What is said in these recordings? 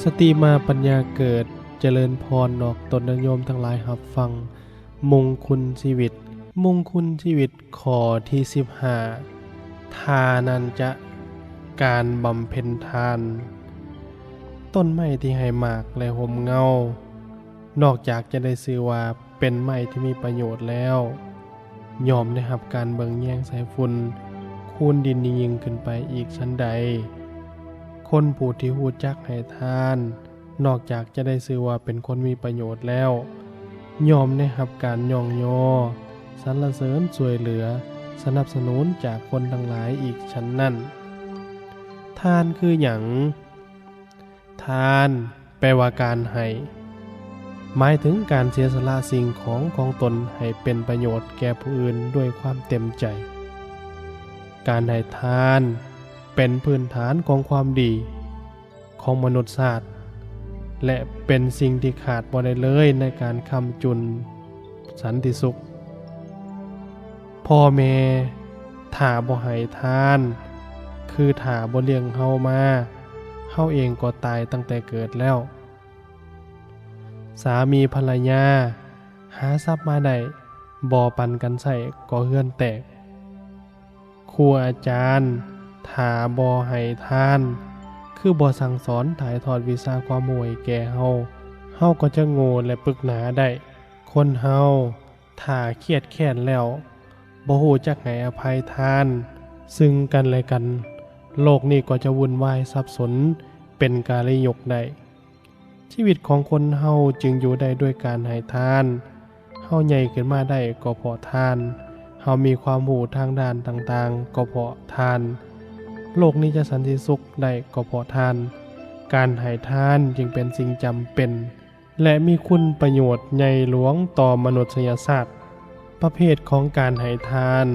ສະຕິມາປັນຍາເກີດ, ຈະເລີນພອນນອກຕົນຍາດໂຍມທັງຫຼາຍຮັບຟັງ ມຸງຄຸນຊີວິດ, ມຸງຄຸນຊີວິດຂໍ້ທີສິບຫ້າ ທານັນຈະ ການບຳເພັນທານ. ຕົ້ນໄມ້ທີ່ໃຫ້ໝາກ ແລະ ຮົ່ມເງົາ ນອກຈາກຈະໄດ້ຊື່ວ່າເປັນໄມ້ທີ່ມີປະໂຫຍດແລ້ວ, ຍ່ອມໄດ້ຮັບການເບິ່ງແຍງໃສ່ຝຸ່ນຄູນດິນຍິ່ງໆຂຶ້ນໄປອີກຊັ້ນໃດ. ຄົນຜູ້ທີ່ຮູ້ຈັກໃຫ້ທານ ນອກຈາກຈະໄດ້ຊື່ວ່າເປັນຄົນມີປະໂຫຍດແລ້ວ, ຍ່ອມໄດ້ຮັບການຍ້ອງຍໍ, ສັນລະເສີນ, ຊ່ວຍເຫຼືອ, ສະໜັບສະໜູນຈາກຄົນທັງຫຼາຍອີກຊັ້ນນັ້ນ. ທານຄືຫຍັງ? ທານ ແປວ່າການໃຫ້, ໝາຍເຖິງການເສຍສະຫຼະສິ່ງຂອງຂອງຕົນໃຫ້ເປັນປະໂຫຍດແກ່ຜູ້ອື່ນດ້ວຍຄວາມເຕັມໃຈ. ການໃຫ້ທານເປັນພື້ນຖານຂອງຄວາມດີຂອງມະນຸດຊາດ ແລະ ເປັນສິ່ງທີ່ຂາດບໍ່ໄດ້ເລີຍໃນການຄ້ຳຈຸນສັນຕິສຸກ. ພໍ່ແມ່ຖ້າບໍ່ໃຫ້ທານ ຄືຖ້າບໍ່ລ້ຽງເຮົາມາ, ເຮົາເອງກໍຕາຍຕັ້ງແຕ່ເກີດແລ້ວ. ສາມີພັນລະຍາຫາຊັບມາໄດ້, ບໍ່ປັນກັນໃຊ້ກໍເຮືອນແຕກ. ຄູອາຈານຖ້າບໍ່ໃຫ້ທານ ຄືບໍ່ສັ່ງສອນຖ່າຍທອດວິຊາຄວາມຮູ້ໃຫ້ແກ່ເຮົາ, ເຮົາກໍຈະໂງ່ ແລະ ປຶກໜາໄດ້. ຄົນເຮົາ ຖ້າຄຽດແຄ້ນແລ້ວ ບໍ່ຮູ້ຈັກໃຫ້ອະໄພທານຊຶ່ງກັນແລະກັນ, ໂລກນີ້ກໍຈະວຸ່ນວາຍສັບສົນເປັນກາລິຍຸກໄດ້. ຊີວິດຂອງຄົນເຮົາຈຶ່ງຢູ່ໄດ້ດ້ວຍການໃຫ້ທານ. ເຮົາໃຫຍ່ຂຶ້ນມາໄດ້ກໍເພາະທານ. ເຮົາມີຄວາມຮູ້ທາງດ້ານຕ່າງໆກໍເພາະທານ. ໂລກນີ້ຈະສັນຕິສຸກໄດ້ກໍເພາະທານ. ການໃຫ້ທານຈຶ່ງເປັນສິ່ງຈຳເປັນ ແລະ ມີຄຸນປະໂຫຍດໃຫຍ່ຫຼວງຕໍ່ມະນຸດສະຍະຊາດ. ປະເພດຂອງການໃຫ້ທານ,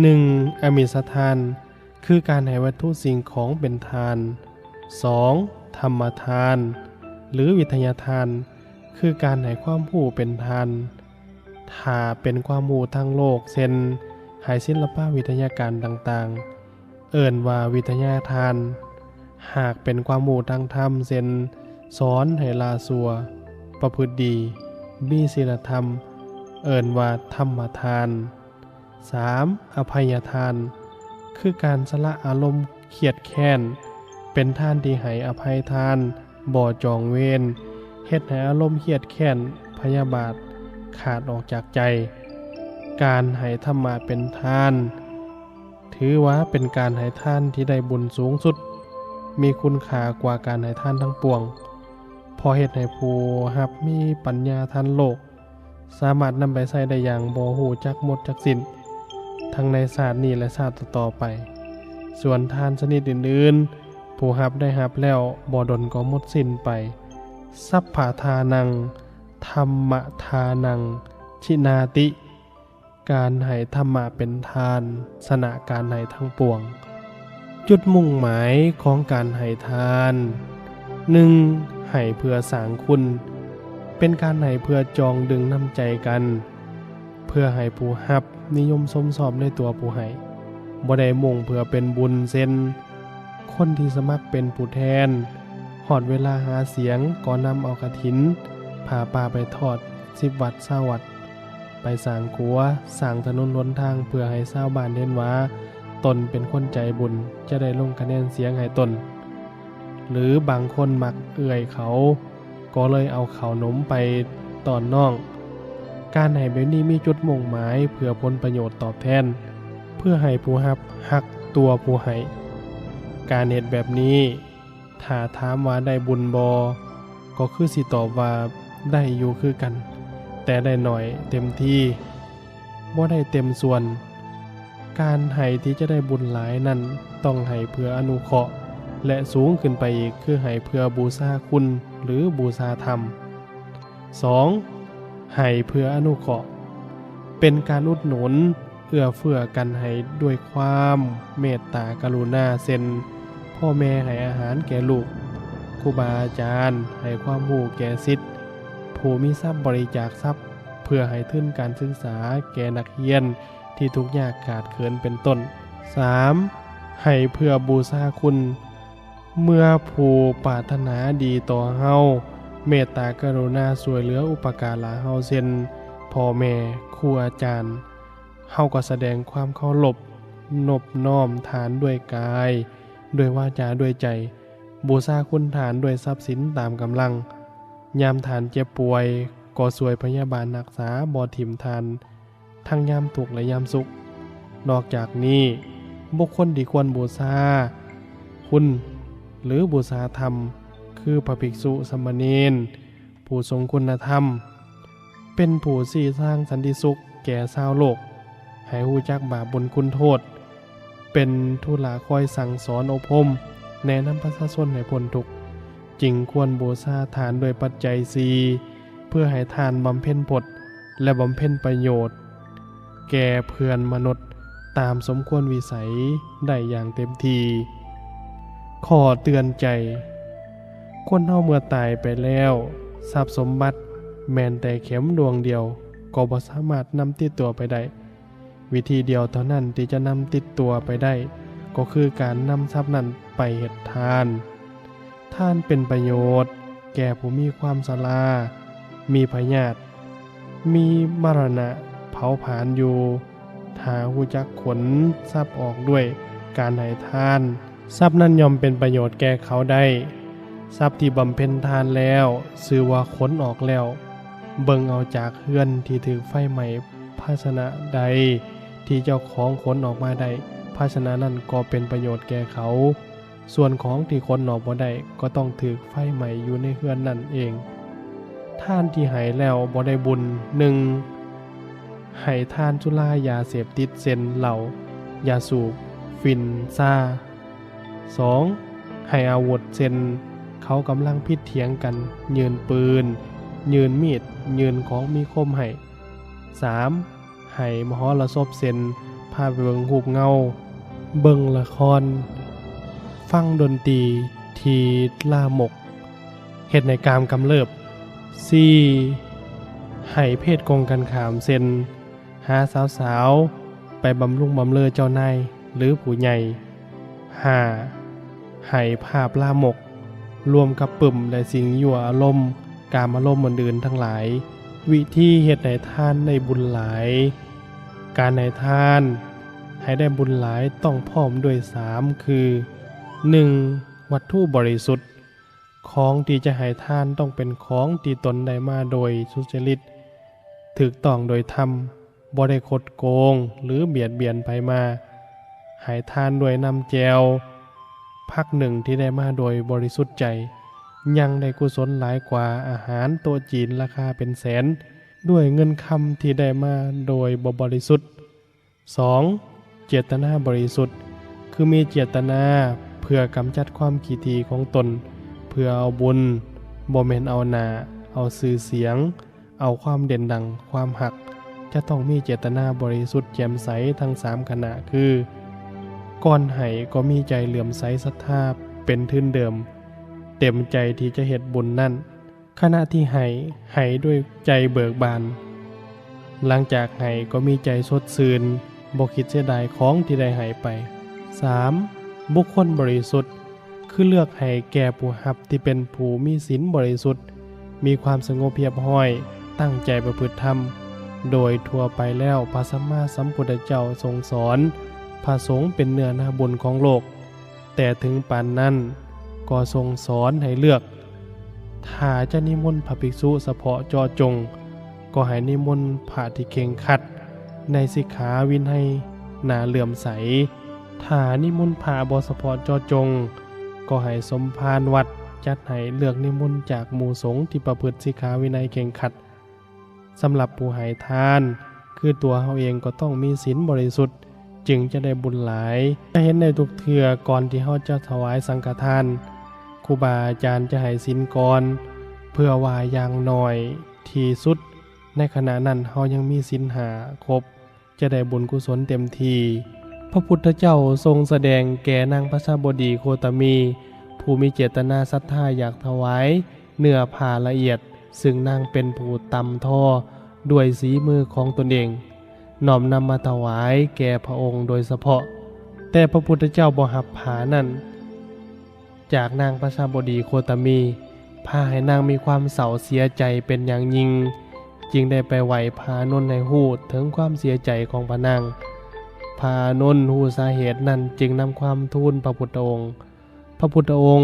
ໜຶ່ງ ອາມິສທານ ຄືການໃຫ້ວັດຖຸສິ່ງຂອງເປັນທານ, ສອງ ທຳມະທານ ຫຼື ວິທະຍາທານ ຄືການໃຫ້ຄວາມຮູ້ເປັນທານ. ຖ້າເປັນຄວາມຮູ້ທາງໂລກ ເຊັ່ນ ໃຫ້ສິລະປະວິທະຍາການຕ່າງໆ ເອີ້ນວ່າວິທະຍາທານ. ຫາກເປັນຄວາມຮູ້ທາງທຳ ເຊັ່ນ ສອນໃຫ້ລະຊົ່ວ, ປະພຶດດີ, ມີສິລະທຳ, ເອີ້ນວ່າທຳມະທານ. ສາມ ອະໄພຍະທານ ຄືການສະຫຼະອາລົມຄຽດແຄ້ນ, ເປັນທານທີ່ໃຫ້ອະໄພທານ, ບໍ່ຈອງເວນ, ເຮັດໃຫ້ອາລົມຄຽດແຄ້ນ, ພະຍາບາດຂາດອອກຈາກໃຈ. ການໃຫ້ທຳມະເປັນທານ ຖືວ່າເປັນການໃຫ້ທານທີ່ໄດ້ບຸນສູງສຸດ, ມີຄຸນຄ່າກວ່າການໃຫ້ທານທັງປວງ, ເພາະເຮັດໃຫ້ຜູ້ຮັບມີປັນຍາທັນໂລກ, ສາມາດນຳໄປໃຊ້ໄດ້ຢ່າງບໍ່ຮູ້ຈັກໝົດຈັກສິ້ນ, ທັງໃນຊາດນີ້ ແລະ ຊາດຕໍ່ໆໄປ. ສ່ວນທານຊະນິດອື່ນໆ, ຜູ້ຮັບໄດ້ຮັບແລ້ວ ບໍ່ດົນກໍໝົດສິ້ນໄປ. ສັບພະທານັງ ທຳມະທານັງ ຈິນາຕິ. ການໃຫ້ທຳມະເປັນທານ ຊະນະການໃຫ້ທັງປວງ. ຈຸດມຸ່ງໝາຍຂອງການໃຫ້ທານ, ໜຶ່ງ ໃຫ້ເພື່ອສ້າງຄຸນ, ເປັນການໃຫ້ເພື່ອຈ່ອງດຶງນ້ຳໃຈກັນ, ເພື່ອໃຫ້ຜູ້ຮັບນິຍົມຊົມຊອບໃນຕົວຜູ້ໃຫ້, ບໍ່ໄດ້ມຸ່ງເພື່ອເປັນບຸນ, ເຊັ່ນ ຄົນທີ່ສະໝັກເປັນຜູ້ແທນ, ຮອດເວລາຫາສຽງກໍນຳເອົາກະຖິນ, ຜ້າປ່າໄປທອດສິບວັດຊາວວັດ, ໄປສ້າງຂົວ, ສ້າງຖະໜົນຫົນທາງ ເພື່ອໃຫ້ຊາວບ້ານເຫັນວ່າຕົນເປັນຄົນໃຈບຸນ, ຈະໄດ້ລົງຄະແນນສຽງໃຫ້ຕົນ. ຫຼື ບາງຄົນມັກເອື້ອຍເຂົາ, ກໍເລີຍເອົາເຂົ້າໜົມໄປຕ້ອນນ້ອງ. ການໃຫ້ແບບນີ້ມີຈຸດມຸ່ງໝາຍເພື່ອຜົນປະໂຫຍດຕອບແທນ, ເພື່ອໃຫ້ຜູ້ຮັບຮັກຕົວຜູ້ໃຫ້. ການເຮັດແບບນີ້ ຖ້າຖາມວ່າໄດ້ບຸນບໍ່? ກໍຄືຊິຕອບວ່າໄດ້ຢູ່ຄືກັນ, ແຕ່ໄດ້ໜ້ອຍເຕັມທີ່, ບໍ່ໄດ້ເຕັມສ່ວນ. ການໃຫ້ທີ່ຈະໄດ້ບຸນຫຼາຍນັ້ນ ຕ້ອງໃຫ້ເພື່ອອະນຸເຄາະ ແລະ ສູງຂຶ້ນໄປອີກ ຄືໃຫ້ເພື່ອບູຊາຄຸນ ຫຼື ບູຊາທຳ. ສອງ ໃຫ້ເພື່ອອະນຸເຄາະ ເປັນການອຸດໜູນ ເອື້ອເຟື້ອກັນໃຫ້ດ້ວຍຄວາມເມດຕາກະລຸນາ ເຊັ່ນ ພໍ່ແມ່ໃຫ້ອາຫານແກ່ລູກ, ຄູບາອາຈານໃຫ້ຄວາມຮູ້ແກ່ສິດ, ຜູ້ມີຊັບບໍລິຈາກຊັບເພື່ອໃຫ້ທຶນການສຶກສາແກ່ນັກຮຽນທີ່ທຸກຍາກຂາດເຂີນ ເປັນຕົ້ນ. ສາມ ໃຫ້ເພື່ອບູຊາຄຸນ ເມື່ອຜູ້ປາດຖະໜາດີຕໍ່ເຮົາ ເມດຕາກະລຸນາຊ່ວຍເຫຼືອອຸປະກາລະເຮົາ ເຊັ່ນ ພໍ່ແມ່, ຄູອາຈານ, ເຮົາກໍສະແດງຄວາມເຄົາລົບ ນົບນ້ອມທ່ານດ້ວຍກາຍ, ດ້ວຍວາຈາ, ດ້ວຍໃຈ, ບູຊາຄຸນທ່ານດ້ວຍຊັບສິນຕາມກຳລັງ. ຍາມທ່ານເຈັບປ່ວຍ ກໍຊ່ວຍພະຍາບານຮັກສາ, ບໍ່ຖິ້ມທ່ານ ທັງຍາມທຸກ ແລະ ຍາມສຸກ. ນອກຈາກນີ້, ບຸກຄົນທີ່ຄວນບູຊາຄຸນ ຫຼື ບູຊາທຳ ຄືພະພິກສຸ, ສາມະເນນ, ຜູ້ຊົງຄຸນນະທຳ, ເປັນຜູ້ຊີ້ທາງສັນຕິສຸກແກ່ຊາວໂລກ, ໃຫ້ຮູ້ຈັກບາບບຸນຄຸນໂທດ, ເປັນທຸລະຄອຍສັ່ງສອນອົບຮົມ, ແນະນຳປະຊາຊົນໃຫ້ພົ້ນທຸກ, ຈຶ່ງຄວນບູຊາທ່ານດ້ວຍປັດໄຈສີ່ ເພື່ອໃຫ້ທ່ານບຳເພັນພົດ ແລະ ບຳເພັນປະໂຫຍດແກ່ເພື່ອນມະນຸດຕາມສົມຄວນວິໄສໄດ້ຢ່າງເຕັມທີ່. ຂໍ້ເຕືອນໃຈ, ຄົນເຮົາເມື່ອຕາຍໄປແລ້ວ, ຊັບສົມບັດແມ່ນແຕ່ເຂັມດວງດຽວກໍບໍ່ສາມາດນຳຕິດຕົວໄປໄດ້. ວິທີດຽວເທົ່ານັ້ນທີ່ຈະນຳຕິດຕົວໄປໄດ້ ກໍຄືການນຳຊັບນັ້ນໄປເຮັດທານ. ທານເປັນປະໂຫຍດແກ່ຜູ້ມີຄວາມຊະລາ, ມີພະຍາດ, ມີມະລະນະເຜົາຜານຢູ່. ຖ້າຮູ້ຈັກຂົນຊັບອອກດ້ວຍການໃຫ້ທານ, ຊັບນັ້ນຍ່ອມເປັນປະໂຫຍດແກ່ເຂົາໄດ້. ຊັບທີ່ບຳເພັນທານແລ້ວ ຊື່ວ່າຂົນອອກແລ້ວ. ເບິ່ງເອົາຈາກເຮືອນທີ່ຖືກໄຟໄໝ້, ພາຊະນະໃດທີ່ເຈົ້າຂອງຂົນອອກມາໄດ້, ພາຊະນະນັ້ນກໍເປັນປະໂຫຍດແກ່ເຂົາ. ສ່ວນຂອງທີ່ຂົນອອກບໍ່ໄດ້ ກໍຕ້ອງຖືກໄຟໄໝ້ຢູ່ໃນເຮືອນນັ້ນເອງ. ທານທີ່ໃຫ້ແລ້ວບໍ່ໄດ້ບຸນ, ໜຶ່ງ ໃຫ້ທານສຸລາຢາເສບຕິດ ເຊັ່ນ ເຫຼົ້າ, ຢາສູບ, ຝິ່ນ, ຊາ. ສອງ ໃຫ້ອາວຸດ ເຊັ່ນ ເຂົາກຳລັງຜິດຖຽງກັນ, ຍື່ນປືນ, ຍື່ນມີດ, ຍື່ນຂອງມີຄົມໃຫ້. ສາມ ໃຫ້ມະຫໍລະສົບ ເຊັ່ນ ພາໄປເບິ່ງຮູບເງົາ, ເບິ່ງລະຄອນ, ຟັງດົນຕີທີ່ລາມົກ ເຮັດໃຫ້ກາມກຳເລີບ. ສີ່ ໃຫ້ເພດກົງກັນຂ້າມ ເຊັ່ນ ຫາສາວໆ ໄປບຳລຸງບຳເລີເຈົ້ານາຍ ຫຼື ຜູ້ໃຫຍ່. ຫ້າ ໃຫ້ພາບລາມົກ ລວມກັບປຶ້ມ ແລະ ສິ່ງຍົວອາລົມ ກາມອາລົມອື່ນໆທັງຫຼາຍ. ວິທີເຮັດໃຫ້ທານໄດ້ບຸນຫຼາຍ. ການໃຫ້ທານໃຫ້ໄດ້ບຸນຫຼາຍຕ້ອງພ້ອມດ້ວຍສາມ ຄື ໜຶ່ງ ວັດຖຸບໍລິສຸດ. ຂອງທີ່ຈະໃຫ້ທານຕ້ອງເປັນຂອງທີ່ຕົນໄດ້ມາໂດຍສຸຈະລິດ, ຖືກຕ້ອງໂດຍທຳ, ບໍ່ໄດ້ຄົດໂກງ ຫຼື ບຽດບຽນໃຜມາ. ໃຫ້ທານດ້ວຍນ້ຳແຈ່ວຜັກໜຶ່ງທີ່ໄດ້ມາໂດຍບໍລິສຸດໃຈ ຍັງໄດ້ກຸສົນຫຼາຍກວ່າອາຫານໂຕະຈີນລາຄາເປັນແສນ ດ້ວຍເງິນຄຳທີ່ໄດ້ມາໂດຍບໍ່ບໍລິສຸດ. ສອງ ເຈດຕະນາບໍລິສຸດ ຄືມີເຈດຕະນາເພື່ອກຳຈັດຄວາມຂີ້ຖີ່ຂອງຕົນ ເພື່ອເອົາບຸນ, ບໍ່ແມ່ນເອົາໜ້າ, ເອົາຊື່ສຽງ, ເອົາຄວາມເດັ່ນດັງ, ຄວາມຮັກ. ຈະຕ້ອງມີເຈດຕະນາບໍລິສຸດແຈ່ມໃສທັງສາມຂະນະ ຄື ກ່ອນໃຫ້ກໍມີໃຈເຫຼື້ອມໃສສັດທາເປັນທຶນເດີມ, ເຕັມໃຈທີ່ຈະເຮັດບຸນນັ້ນ. ຂະນະທີ່ໃຫ້, ໃຫ້ດ້ວຍໃຈເບີກບານ. ຫຼັງຈາກໃຫ້ກໍມີໃຈສົດຊື່ນ, ບໍ່ຄິດເສຍດາຍຂອງທີ່ໄດ້ໃຫ້ໄປ. ສາມ ບຸກຄົນບໍລິສຸດ ຄືເລືອກໃຫ້ແກ່ຜູ້ຮັບທີ່ເປັນຜູ້ມີສິນບໍລິສຸດ, ມີຄວາມສະຫງົບຮຽບຮ້ອຍ, ຕັ້ງໃຈປະພຶດທຳ. ໂດຍທົ່ວໄປແລ້ວ ພະສຳມາສຳພຸດທະເຈົ້າຊົງສອນພະສົງເປັນເນື້ອນາບຸນຂອງໂລກ. ແຕ່ເຖິງປານນັ້ນກໍຊົງສອນໃຫ້ເລືອກ, ຖ້າຈະນິມົນພະພິກສຸສະເພາະເຈາະຈົງ ກໍໃຫ້ນິມົນພະທີ່ເຄັ່ງຄັດໃນສິກຂາວິໄນໜ້າເຫຼື້ອມໃສ, ຖ້ານິມົນພະບໍ່ສະເພາະເຈາະຈົງ ກໍໃຫ້ສົມພານວັດຈັດໃຫ້ເລືອກນິມົນຈາກໝູ່ສົງທີ່ປະພຶດສິກຂາວິໄນເຄັ່ງຄັດ. ສຳລັບຜູ້ໃຫ້ທານ ຄືຕົວເຮົາເອງກໍຕ້ອງມີສິນບໍລິສຸດ ຈຶ່ງຈະໄດ້ບຸນຫຼາຍ. ຈະເຫັນໄດ້ທຸກເທື່ອ ກ່ອນທີ່ເຮົາຈະຖວາຍສັງຄະທານ, ຄູບາອາຈານຈະໃຫ້ສິນກ່ອນ ເພື່ອວ່າຢ່າງໜ້ອຍທີ່ສຸດໃນຂະນະນັ້ນເຮົາຍັງມີສິນຫ້າຄົບ ຈະໄດ້ບຸນກຸສົນເຕັມທີ່. ພະພຸດທະເຈົ້າຊົງສະແດງແກ່ນາງປະຊາບໍດີໂຄຕະມີ ຜູ້ມີເຈດຕະນາສັດທາຢາກຖວາຍເນື້ອຜ້າລະອຽດ ຊຶ່ງນາງເປັນຜູ້ຕ່ຳທໍ້ດ້ວຍສີມືຂອງຕົນເອງ, ນ້ອມນຳມາຖວາຍແກ່ພະອົງໂດຍສະເພາະ, ແຕ່ພະພຸດທະເຈົ້າບໍ່ຮັບຜ້ານັ້ນ. ຈາກນາງປະຊາບໍດີໂຄຕະມີ ພາໃຫ້ນາງມີຄວາມເສົ້າເສຍໃຈເປັນຢ່າງຍິ່ງ, ຈຶ່ງໄດ້ໄປໄຫວ້ພະອານົນໃຫ້ຮູ້ເຖິງຄວາມເສຍໃຈຂອງພະນາງ. ພະອານົນຮູ້ສາເຫດນັ້ນ ຈຶ່ງນຳຄວາມທູນພະພຸດທະອົງ. ພະພຸດທະອົງ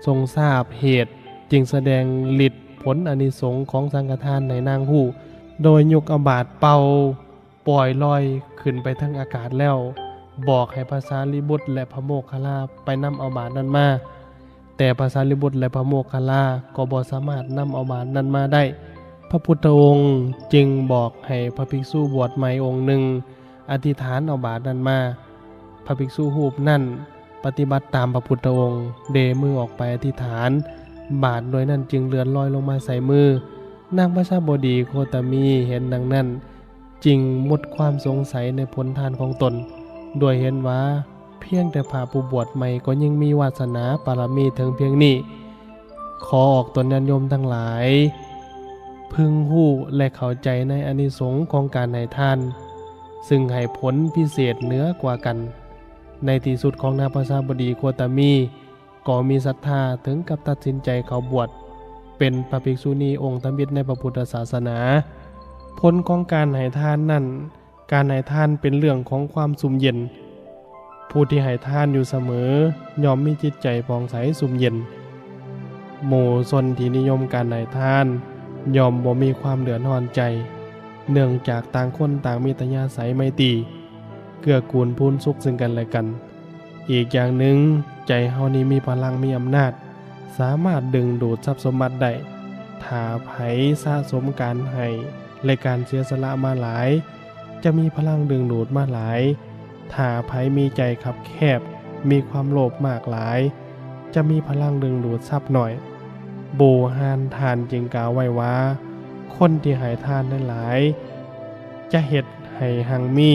ຊົງຊາບເຫດ ຈຶ່ງສະແດງລິດຜົນອານິສົງຂອງສັງຄະທານໃຫ້ນາງຮູ້, ໂດຍຍົກອາບາດເປົ່າ ປ່ອຍລອຍຂຶ້ນໄປເທິງອາກາດແລ້ວ ບອກໃຫ້ພະສາລີບຸດ ແລະ ພະໂມກຄະລາໄປນຳອາບາດນັ້ນມາ, ແຕ່ພະສາລີບຸດ ແລະ ພະໂມກຄະລາກໍບໍ່ສາມາດນຳອາບາດນັ້ນມາໄດ້. ພະພຸດທະອົງຈຶ່ງບອກໃຫ້ພະພິກສຸບວດໃໝ່ອົງໜຶ່ງອະທິຖານເອົາບາດນັ້ນມາ. ພະພິກສຸຮູບນັ້ນປະຕິບັດຕາມພະພຸດທະອົງ, ເບມືອອກໄປອະທິຖານ, ບາດໜ່ວຍນັ້ນຈຶ່ງເລື່ອນລອຍລົງມາໃສ່ມື. ນາງປະຊາບໍດີໂຄຕະມີເຫັນດັ່ງນັ້ນ ຈຶ່ງໝົດຄວາມສົງໄສໃນຜົນທານຂອງຕົນ, ດ້ວຍເຫັນວ່າພຽງແຕ່ພະຜູ້ບວດໃໝ່ກໍຍິ່ງມີວາສະໜາປາລະມີເຖິງພຽງນີ້. ຂໍອອກຕົນຍາດໂຍມທັງຫຼາຍ ເພິ່ງຮູ້ ແລະ ເຂົ້າໃຈໃນອານິສົງຂອງການໃຫ້ທານ, ຊຶ່ງໃຫ້ຜົນພິເສດເໜືອກວ່າກັນ. ໃນທີ່ສຸດຂອງນາງປະຊາບໍດີໂຄຕະມີ ກໍມີສັດທາເຖິງກັບຕັດສິນໃຈເຂົ້າບວດເປັນພະພິກສຸນີອົງທຳອິດໃນພະພຸດທະສາສະໜາ. ຜົນຂອງການໃຫ້ທານນັ້ນ, ການໃຫ້ທານເປັນເລື່ອງຂອງຄວາມຊຸ່ມເຢັນ. ຜູ້ທີ່ໃຫ້ທານຢູ່ສະເໝີ ຍ່ອມມີຈິດໃຈຜ່ອງໃສຊຸ່ມເຢັນ. ໝູ່ຊົນທີ່ນິຍົມການໃຫ້ທານ ຍ່ອມບໍ່ມີຄວາມເດືອດຮ້ອນໃຈ, ເນື່ອງຈາກຕ່າງຄົນຕ່າງມີຕະຍາໄສໄມຕີ ເກື້ອກູນພູນສຸກເຊິ່ງກັນແລະກັນ. ອີກຢ່າງໜຶ່ງ, ໃຈເຮົານີ້ມີພະລັງ, ມີອຳນາດ, ສາມາດດຶງດູດຊັບສົມບັດໄດ້. ຖ້າໃຜສະສົມການໃຫ້ ແລະ ການເສຍສະຫຼະມາຫຼາຍ, ຈະມີພະລັງດຶງດູດມາຫຼາຍ. ຖ້າໃຜມີໃຈຄັບແຄບ, ມີຄວາມໂລບມາກຫຼາຍ, ຈະມີພະລັງດຶງດູດຊັບໜ້ອຍ. ບູຮານທ່ານຈຶ່ງກ່າວໄວ້ວ່າ, ຄົນທີ່ໃຫ້ທານຫຼາຍໆ ຈະເຮັດໃຫ້ຮັ່ງມີ.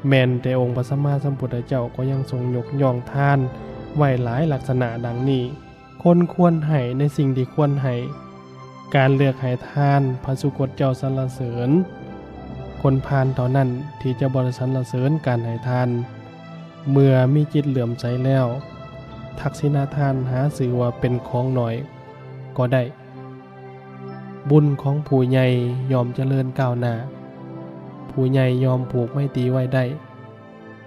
ແມ່ນແຕ່ອົງພະສຳມາສຳພຸດທະເຈົ້າກໍຍັງຊົງຍົກຍ້ອງທານໄວ້ຫຼາຍລັກສະນະດັ່ງນີ້. ຄົນຄວນໃຫ້ໃນສິ່ງທີ່ຄວນໃຫ້. ການເລືອກໃຫ້ທານ ພະສຸຄົດເຈົ້າສັນລະເສີນ. ຄົນພານເທົ່ານັ້ນທີ່ຈະບໍ່ໄດ້ສັນລະເສີນການໃຫ້ທານ. ເມື່ອມີຈິດເຫຼື້ອມໃສແລ້ວ, ທັກສິນະທານຫາຊື່ວ່າເປັນຂອງໜ້ອຍກໍໄດ້. ບຸນຂອງຜູ້ໃຫຍ່ຍ່ອມຈະເລີນກ້າວໜ້າ. ຜູ້ໃຫຍ່ຍ່ອມຜູກໄມຕີໄວ້ໄດ້.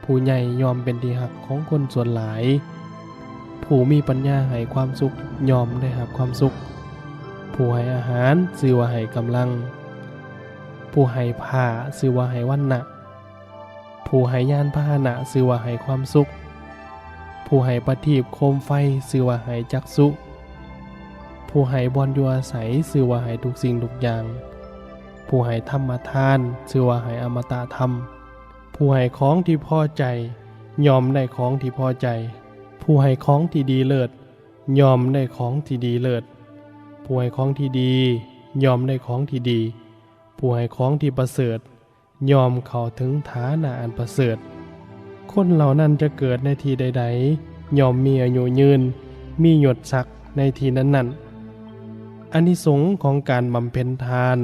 ຜູ້ໃຫຍ່ຍ່ອມເປັນທີ່ຮັກຂອງຄົນສ່ວນຫຼາຍ. ຜູ້ມີປັນຍາໃຫ້ຄວາມສຸກຍ່ອມໄດ້ຮັບຄວາມສຸກ. ຜູ້ໃຫ້ອາຫານຊື່ວ່າໃຫ້ກຳລັງ. ຜູ້ໃຫ້ຜ້າຊື່ວ່າໃຫ້ວັນນະ. ຜູ້ໃຫ້ຍານພາຫະນະຊື່ວ່າໃຫ້ຄວາມສຸກ. ຜູ້ໃຫ້ປະທີບໂຄມໄຟຊື່ວ່າໃຫ້ຈັກສຸ. ຜູ້ໃຫ້ບ່ອນຢູ່ອາໄສຊື່ວ່າໃຫ້ທຸກສິ່ງທຸກຢ່າງ. ຜູ້ໃຫ້ທຳມະທານຊື່ວ່າໃຫ້ອະມະຕະທຳ. ຜູ້ໃຫ້ຂອງທີ່ພໍໃຈຍ່ອມໄດ້ຂອງທີ່ພໍໃຈ. ຜູ້ໃຫ້ຂອງທີ່ດີເລີດຍ່ອມໄດ້ຂອງທີ່ດີເລີດ. ຜູ້ໃຫ້ຂອງທີ່ດີຍ່ອມໄດ້ຂອງທີ່ດີ. ຜູ້ໃຫ້ຂອງທີ່ປະເສີດ ຍ່ອມເຂົ້າເຖິງຖານະອັນປະເສີດ. ຄົນເຫຼົ່ານັ້ນຈະເກີດໃນທີ່ໃດໆ ຍ່ອມມີອາຍຸຍືນ, ມີຍົດສັກໃນທີ່ນັ້ນໆ. ອານິສົງຂອງການບຳເພັນທານ.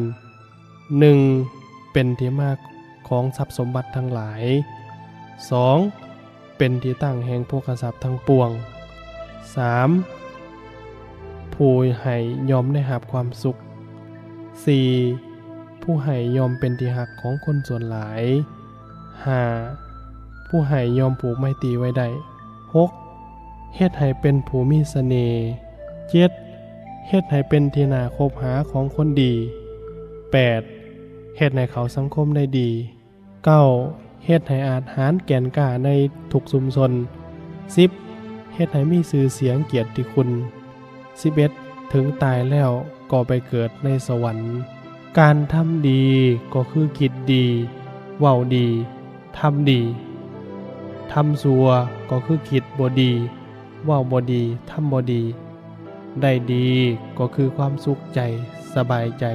ໜຶ່ງ ເປັນທີ່ມາຂອງຊັບສົມບັດທັງຫຼາຍ. ສອງ ເປັນທີ່ຕັ້ງແຫ່ງໂພຄະຊັບທັງປວງ. ສາມ ຜູ້ໃຫ້ຍ່ອມໄດ້ຮັບຄວາມສຸກ. ສີ່ ຜູ້ໃຫ້ຍ່ອມເປັນທີ່ຮັກຂອງຄົນສ່ວນຫຼາຍ. ຫ້າ ຜູ້ໃຫ້ຍ່ອມຜູກໄມຕີໄວ້ໄດ້. ຫົກ ເຮັດໃຫ້ເປັນຜູ້ມີສະເໜ່. ເຈັດ ເຮັດໃຫ້ເປັນທີ່ໜ້າຄົບຫາຂອງຄົນດີ. ແປດ ເຮັດໃຫ້ເຂົ້າສັງຄົມໄດ້ດີ. ເກົ້າ ເຮັດໃຫ້ອາດຫານແກ່ນກ້າໃນທຸກຊຸມຊົນ. ສິບ ເຮັດໃຫ້ມີຊື່ສຽງກຽດຕິຄຸນ. ສິບເອັດ ເຖິງຕາຍແລ້ວກໍໄປເກີດໃນສະຫວັນ. ການທຳດີກໍຄືຄິດດີ, ເວົ້າດີ, ທຳດີ. ທຳຊົ່ວກໍຄືຄິດບໍ່ດີ, ເວົ້າບໍ່ດີ, ທຳບໍ່ດີ. ໄດ້ດີກໍຄືຄວາມສຸກໃຈ, ສະບາຍໃຈ.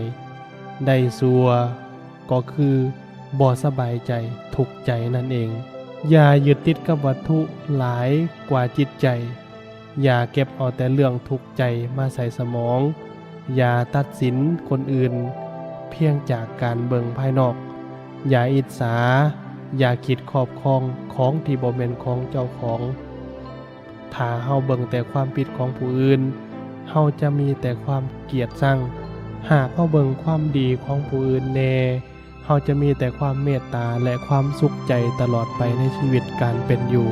ໄດ້ຊົ່ວ ກໍຄືບໍ່ສະບາຍໃຈ, ທຸກໃຈນັ້ນເອງ. ຢ່າຍຶດຕິດກັບວັດຖຸຫຼາຍກວ່າຈິດໃຈ. ຢ່າເກັບເອົາແຕ່ເລື່ອງທຸກໃຈມາໃສ່ສະໝອງ. ຢ່າຕັດສິນຄົນອື່ນພຽງຈາກການເບິ່ງພາຍນອກ. ຢ່າອິດສາ, ຢ່າຄິດຄອບຄອງຂອງທີ່ບໍ່ແມ່ນຂອງເຈົ້າຂອງ. ເພ ຖ້າເຮົາເບິ່ງແຕ່ຄວາມຜິດຂອງຜູ້ອື່ນ, ເຮົາຈະມີແຕ່ຄວາມກຽດຊັງ. ຫາກເຮົາເບິ່ງຄວາມດີຂອງຜູ້ອື່ນແດ່, ເຮົາຈະມີແຕ່ຄວາມເມດຕາ ແລະ ຄວາມສຸກໃຈຕະຫຼອດໄປໃນຊີວິດການເປັນຢູ່.